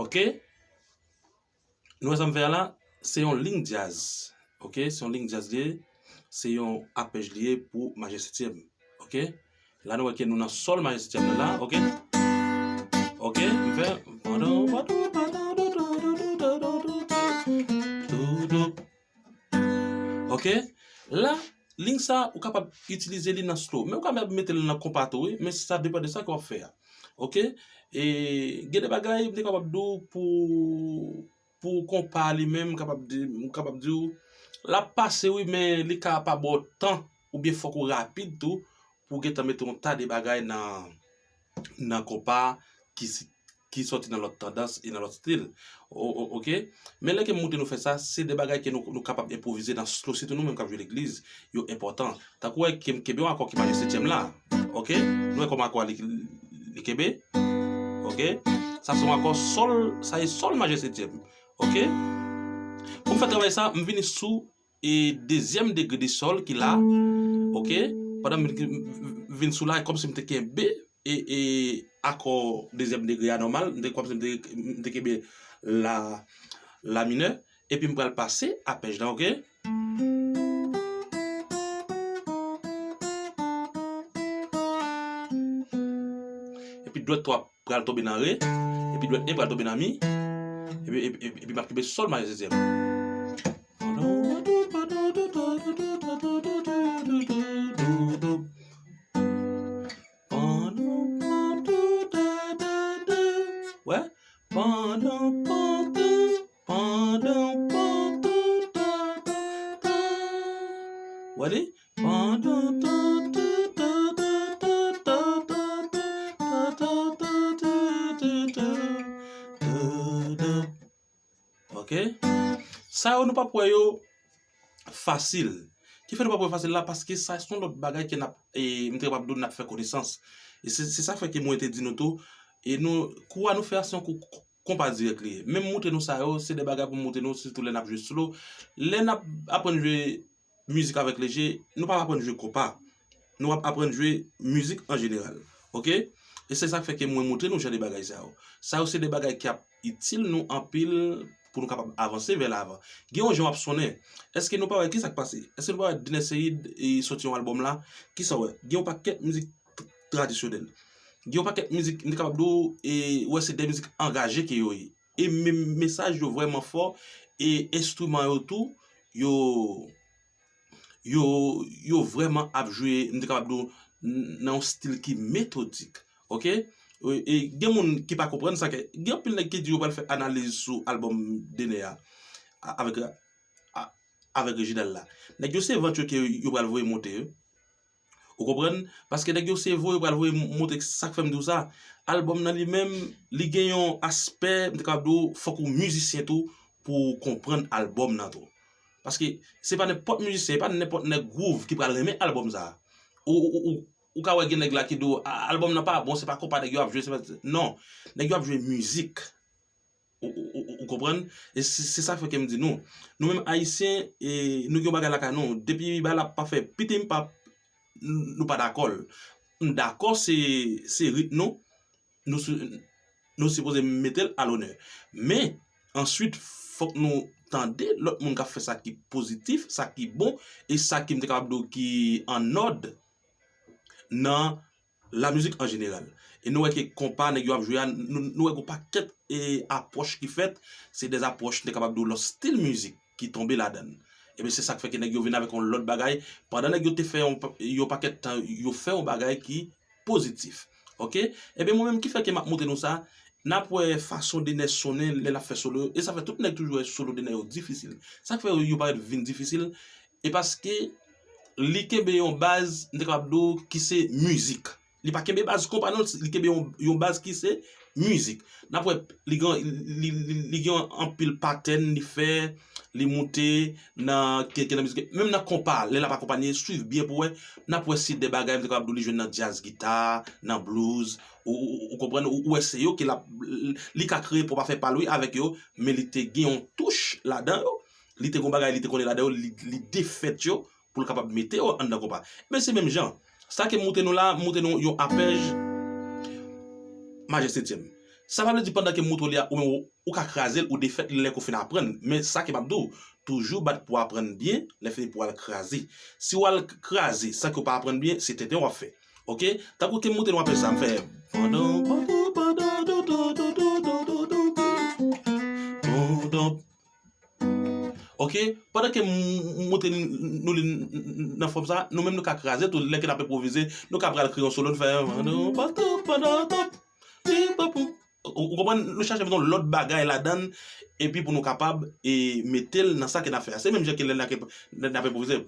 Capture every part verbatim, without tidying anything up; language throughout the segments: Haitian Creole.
Ok? Nou wè sa m fè a la? Se yon liy djaz. Ok? Se yon liy djaz li ye. Se yon apèj li ye pou majè setyèm. Ok? La nou wè ke nou nan sòl majè setyèm nan la. Ok? Ok? M fè. Ok? La, liy sa, ou kapab itilize li nan slow. Men ou kapab mete l nan konpa tou, wi. Men sa depann de sa ke w ap fè a. Ok? E gen de bagay, m te kapab di w pou, pou konpa li menm, m kapab di, m kapab di w, l ap pase, wi, men li ka pa ba w tan, oubyen fòk ou rapid tou, pou w gentan mete yon ta de bagay nan, nan konpa ki si, ki sòti nan lòt tandans e nan lòt stil. O, o, ok? Men lè ke m montre nou fè sa, se de bagay ke nou, nou kapab enpwovize nan slow, sitou nou menm k ap jwe legliz, yo enpòtan. Tankou wè ke m kenbe yon akò ki majè setyèm la. Ok? Nou wè kòman akò a li, li kenbe? Ok? Sa se yon akò sòl, sa e sòl majè setyèm. Ok? Pou m fè travay sa, m vini sou e dezyèm degre de sòl ki la. Ok? Pandan m vin, vin sou la, kòmsi m te kenbe e, e akò dezyèm degre a nòmal, m te kòmsi m te, m te kenbe la, la minè, epi m pral pase apèj la, ok? Epi dwèt twa pral tonbe nan re, epi dwèt en pral tonbe nan mi, epi, epi, epi, epi m ap kenbe sòl majè setyèm. Wè? Pandan, pandan, pandan, pandan, ta, ta, ta. Wè li? Pandan, ta, ta, ta. Ok? Sa yo nou p ap wè yo fasil. Ki fè nou p ap wè fasil la? Paske sa se yon lòt bagay ke n ap, e, m te kapab di w n ap fè konesans. E se, se sa fè ke mwen te di nou tou, e nou, kou a nou fè a se yon kou k-, konpa dirèk li ye. Men m montre nou sa yo, se de bagay pou m montre nou, sitou lè n ap jwe slow. Lè n ap aprann jwe mizik avèk leje, nou p ap aprann jwe konpa. Nou ap aprann jwe mizik an jeneral. Ok? E se sa k fè ke mwen montre nou jan de bagay sa yo. Sa yo se de bagay ki ap itil nou anpil pou nou kapab avanse vè lavan. Gen yon jan w ap sonnen. Èske nou pa wè ki sa k pase? Èske nou pa wè Dener Ceïd e soti yon albòm la? Ki sa w wè? Gen yon pakèt mizik t-, tradisyonèl. Gen yon pakèt mizik, m te kapab di w, e, wè se de mizik angaje ke yo ye. E men mesaj yo vrèman fò, e enstriman yo tou, yo, yo, yo vrèman ap jwe, m te kapab di w, n-, nan yon stil ki metodik. Ok? E, e gen moun ki pa konprann sa ke, gen anpil nèg ki di yo pral fè analiz sou albòm Dener a, a, avèk, a, avèk Reginald la. Nèg yo se vant yo ke yo pral voye monte yo. Ou konprann? Paske nèg yo se voye pral voye monte, sa k fè m di w sa. Albòm nan li menm, li gen yon aspè, m te kapab di w, fòk ou mizisyen tou pou w konprann albòm nan tou. Paske se pa nenpòt mizisyen, e pa nenpòt nèg groove ki pral renmen albòm sa. Ou, ou, ou, ou ka wè gen nèg la ki di w, "A, albòm nan pa bon, se pa konpa nèg yo ap jwe, se pa," non, nèg yo ap jwe mizik. Ou, ou, ou, ou konprann? E se, se sa k fè ke m di nou. Nou menm Ayisyen, e, nou gen yon bagay lakay nou. Depi bagay la pa fè pitim pap, n-, nou pa dakò l. M dakò se, se ritm nou. Nou si-, nou sipoze mete l a lonè. Men, answit, fòk nou tande lòt moun k ap fè sa ki pozitif, sa ki bon, e sa ki m te kapab di w ki annòd nan lamizik an jeneral. E nou wè ke konpa nèg yo ap jwe a, nou, nou wè gen yon pakèt, e, apwòch ki fèt, se de apwòch, m te kapab di w, lòt stil mizik ki tonbe ladan l. Ebyen, se sa k fè ke nèg yo vin avèk yon lòt bagay. Pandan nèg yo te fè yon pa-, yon pakèt tan, yo fè yon bagay ki pozitif. Ok? Ebyen, mwen menm ki fè ke m ap montre nou sa, n ap wè fason Dener sonnen lè l ap fè solo yo. E sa fè tout nèg toujou wè solo Dener yo difisil. Sa k fè yo, yo parèt vin difisil, e paske li kenbe yon baz, m te kapab di w, ki se mizik. Li pa kenbe baz konpa non, li kenbe yon, yon baz ki se mizik. N ap wè, li gen, li, li, li gen anpil patèn li fè, li moute nan kèk nan mizik. Menm nan konpa, lè l ap akonpanye, swiv byen pou wè, n ap wè se de bagay, m te kapab di w, li jwenn nan djaz gita, nan blues, ou, ou, ou, ou konprann, ou, ou wè se yo ke l ap, li ka kreye pwòp afè pa l wi avèk yo, men li te gen yon touch ladan yo, li te gen yon bagay, li te konnen ladan yo, li, li defèt yo, pou l kapab mete yo anndan konpa. Men se menm jan. Sa ke m montre nou la, m montre nou yon apèj majè setyèm. Sa pa vle di pandan ke m montre w li a, ou menm ou, ou ka kraze l, ou defèt li lè ke w fin aprann. Men sa ke m ap di w, toujou bat pou w aprann byen, lè fini pou w al kraze. Si w al k-, kraze san ke w pa aprann byen, se tenten w ap fè. Oke? Tankou ke m montre nou apre sa, m fè pandan, pandan, pandan, Oke? Pandan ke m, m montre n-, nou li n-, n-, nan fòm sa, nou menm nou ka kraze tou, lè ke n ap enpwovize, nou ka pral kreye yon solo, n fè, ou, ou konprann, nou chache yon lòt bagay ladan l, epi pou nou kapab, e, mete l nan sa ke n ap fè a. Se menm jan ke lè n ap, lè n ap enpwovize,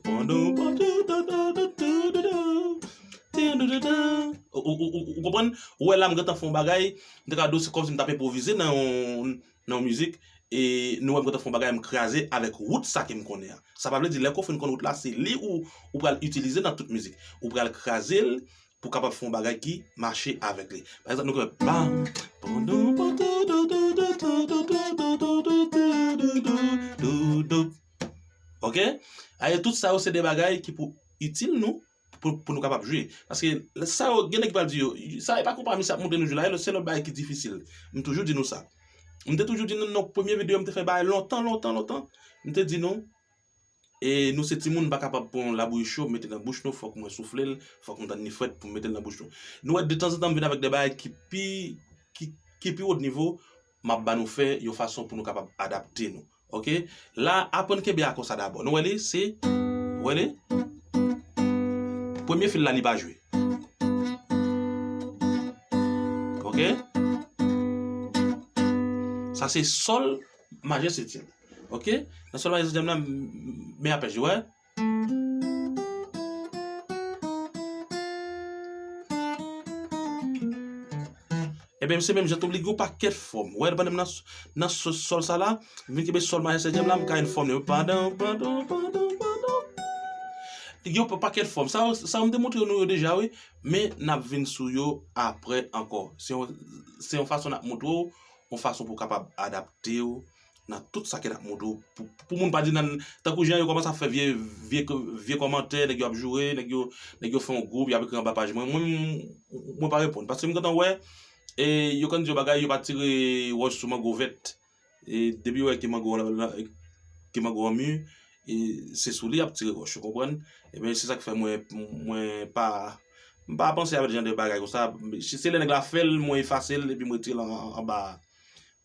ou, ou, ou, ou konprann, ou wè la m gentan fè yon bagay, m te ka di w se kòmsi m t ap enpwovize nan yon, nan yon mizik, e nou wè m gentan fè yon bagay, m kraze avèk wout sa ke m konnen an. Sa pa vle di lè ke w fin konn wout la, se li ou, ou pral itilize nan tout mizik. Ou pral kraze l pou w kapab fè yon bagay ki mache avèk li. Pa egzanp, nou ka fè bam, pondon, pondon, dou, dou, dou, dou, dou, dou, dou, dou, dou, dou, dou, dou. Oke? Aye, tout sa yo se de bagay ki pou itil nou pou, pou nou kapab jwe. Paske sa yo, gen nèg ki pral di yo, sa e pa konpa misye ap montre nou jwe la, se lòt bagay ki difisil. M toujou di nou sa. M te toujou di nou nan premye videyo m te fè bagay lontan, lontan, lontan. M te di nou, e nou se timoun, n pa kapab pran yon labouyi cho, mete nan bouch nou, fòk mwen soufle l, fòk m tann li frèt pou m mete l nan bouch nou. Nou wè, detanzantan, m vin avèk de bagay ki pi, ki, ki pi wo nivo, m ap ba nou fè yon fason pou nou kapab adapte nou. Oke? La, aprann kenbe akò sa dabò. Nou wè li, se, wè li? Premye fil la, li pa jwe. Oke? Sa se sòl majè setyèm. Oke? Nan sòl majè setyèm la, m, m, men apèch, wè? Ebyen, se menm jan tou, li gen yon pakèt fòm. Wè, pandan m nan, nan sòl sa la, m vin kenbe sòl majè setyèm la, m ka jwenn fòm li. Pandan, pandan, pandan, pandan. Li gen yon pakèt fòm. Sa, sa m te montre nou yo deja, wi. Men n ap vin sou yo apre ankò. Se yon, se yon fason n ap montre w, yon fason pou w kapab adapte w nan tout sa ke n ap montre w. Pou, pou moun pa di nan, tankou jan yo kòmanse ap fè vye, vye, vye kòmantè, nèg yo ap joure, nèg yo, nèg yo fè yon gwoup, y ap ekri anba paj mwen. Mwen, mwen pa reponn. Paske m gentan wè, e yo konn di yon bagay, yo pa tire wòch sou mango vèt. E depi yo wè ke mango an, ke mango an mi, e se sou li y ap tire wòch, ou konprann? Ebyen, se sa k fè mwen, mwen pa, m pa panse avèk jan de bagay konsa. Si se lè nèg la fè l, mwen efase l, epi mwen retire l an, an, anba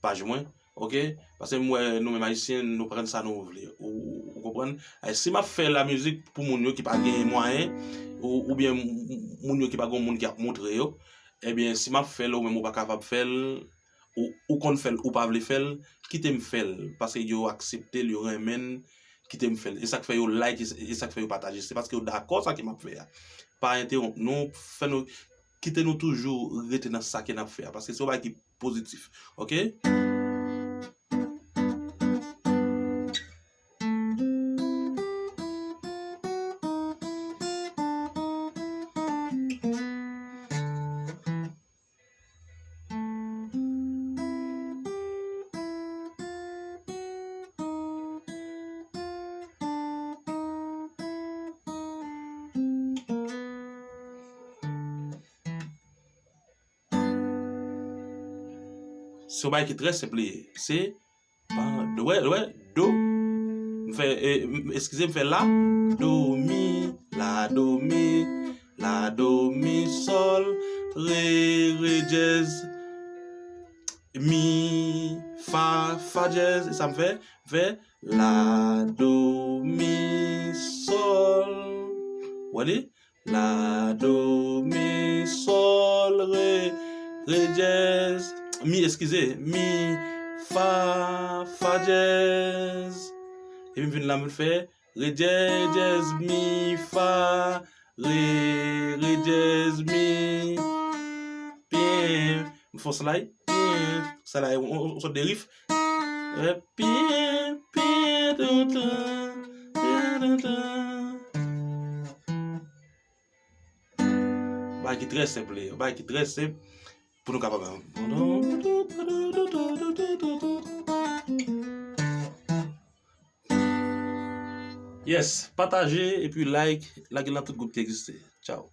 paj mwen, oke? Paske m wè nou menm Ayisyen, nou pran sa nou vle. Ou, ou konprann? E si m ap fè lamizik pou moun yo ki pa gen mwayen, ou, oubyen moun yo ki pa gen moun ki ap montre yo, ebyen, si m ap fè l, ou menm ou pa kapab fè l, ou, ou konn fè l, ou pa vle fè l, kite m fè l, paske yo aksepte l, yo renmen l, kite m fè l. E sa k fè yo like, e, e sa k fè yo pataje. Se paske yo dakò sa ke m ap fè a. Pa entewonp nou, fè nou, kite nou toujou rete nan sa ke n ap fè a, paske se yon bagay ki pozitif. Oke? Se yon bagay ki trè senp li ye. Se pa, do, wè, wè, do. M fè, e, m, eskize, m fè la, do, mi, la, do, mi, la, do, mi, sòl, re, re dyèz, mi, fa, fa dyèz. E sa m fè? M fè la, do, mi, sòl. Wè li? La, do, mi, sòl, re, re dyèz, mi, eskize, mi, fa, fa dyèz. Epi m vin la, m fè re dyèz, dyèz, mi, fa, re, re dyèz, mi. Byen, m fè yon slide. Byen, sa la, yon, yon, yon sòt de riff. Byen, byen, tan, tan, byen, tan, tan. Bagay ki trè senp li ye, bagay ki trè senp pou nou kapab. Yes, pataje epi like, lage l nan tout gwoup ki egziste. Tchao.